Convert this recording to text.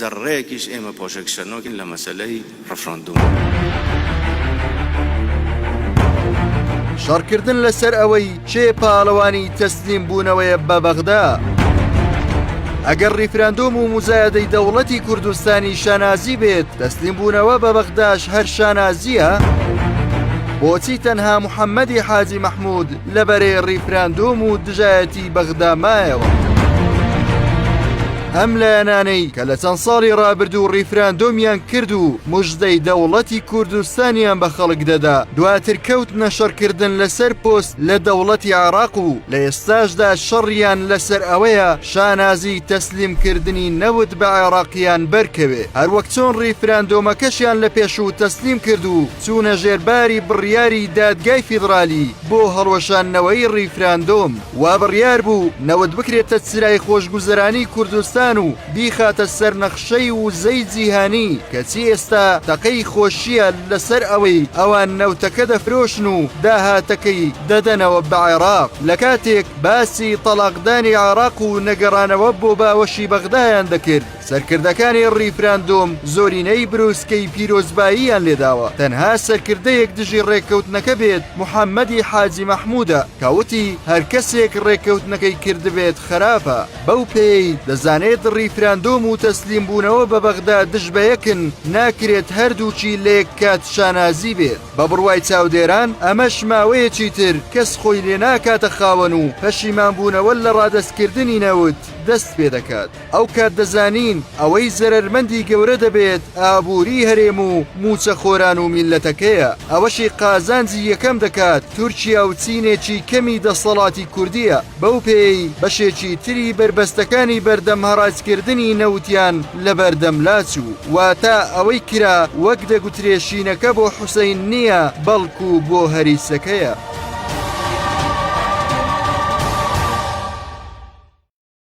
زەڕڕەیەکیش ئێمە پۆشەکشە نۆکین لە مەسەلەی ڕفراندوم. شەڕکردن لەسەر ئەوەی کێ پاڵەوانی تەسلیم بوونەوەیە بە بەغدا. ئەگەر ڕیفراندۆم و موزایەدەی دەوڵەتی کوردستانی شانازی بێت، تەسلیم بوونەوە بە بەغداش هەر شانازییە؟ بۆچی تەنها محەممەدی حاجی مەحموود لە بەرەی ڕیفراندۆم و دژایەتی بەغدا مایەوە؟ ئەم لایەنانەی کە لە چەند ساڵی ڕابردوو ڕیفراندۆمیان کرد و مژدەی دەوڵەتی کوردستانیان بە خەڵک دەدا، دواتر کەوتنە شەڕکردن لەسەر پۆست لە دەوڵەتی عێراق و لە ئێستاشدا شەڕیان لەسەر ئەوەیە شانازی تەسلیمکردنی نەوت بە عێراقیان بەرکەوێ، هەروەک چۆن ڕیفراندۆمەکەشیان لە پێشوو تەسلیم کرد و چوونە ژێر باری بڕیاری دادگای فیدڕالی بۆ هەڵوەشاندنەوەی ڕیفراندۆم. وا بڕیار بوو نەوت بکرێتە چرای خۆشگوزەرانی کوردستان و بیخاتە سەر نەخشەی وزەی جیهانی، کەچی ئێستا تەقەی خۆشییە لەسەر ئەوەی ئەوان نەوتەکە دەفرۆشن و داهاتەکەی دەدەنەوە بە عێراق، لەکاتێک باسی تەڵاقدانی عێراق و نەگەڕانەوە بۆ باوەشی بەغدایان دەکرد. سەرکردەکانی ڕیفراندۆم زۆرینەی بروسکەی پیرۆزباییان لێداوە، تەنها سەرکردەیەک دژی ڕێککەوتنەکە بێت محەمەدی حاجی مەحمودە کە وتی هەرکەسێک ڕێککەوتنەکەی کردبێت خراپە، بەو پێیەی دەزانێت ڕیفراندۆم و تەسلیمبوونەوە بە بەغدا دژ بەیەکن ناکرێت هەردووکی لەیەک کات شانازی بێت. بە بڕوای چاودێران ئەمەش ماوەیەکی تر کەس خۆی لێناکاتە خاوەن و پەشیمانبوونەوە لە ڕادەستکردنی نەوت دەست پێدەکات. ئەو کات دەزانین ئەوەی زەرەرمەندی گەورە دەبێت ئابووری هەرێم و مووچەخۆران و میللەتەکەیە، ئەوەشی قازانجی یەکەم دەکات تورکیا و چینێکی کەمی دەسەڵاتی کوردییە، بەو پێیەی بەشێکی تری بەربەستەکانی بەردەم هەڕاجکردنی نەوتیان لەبەردەم لاچوو، واتە ئەوەی کرا وەک دەگوترێ شینەکە بۆ حوسەین نییە بەڵکو بۆ هەریسەکەیە.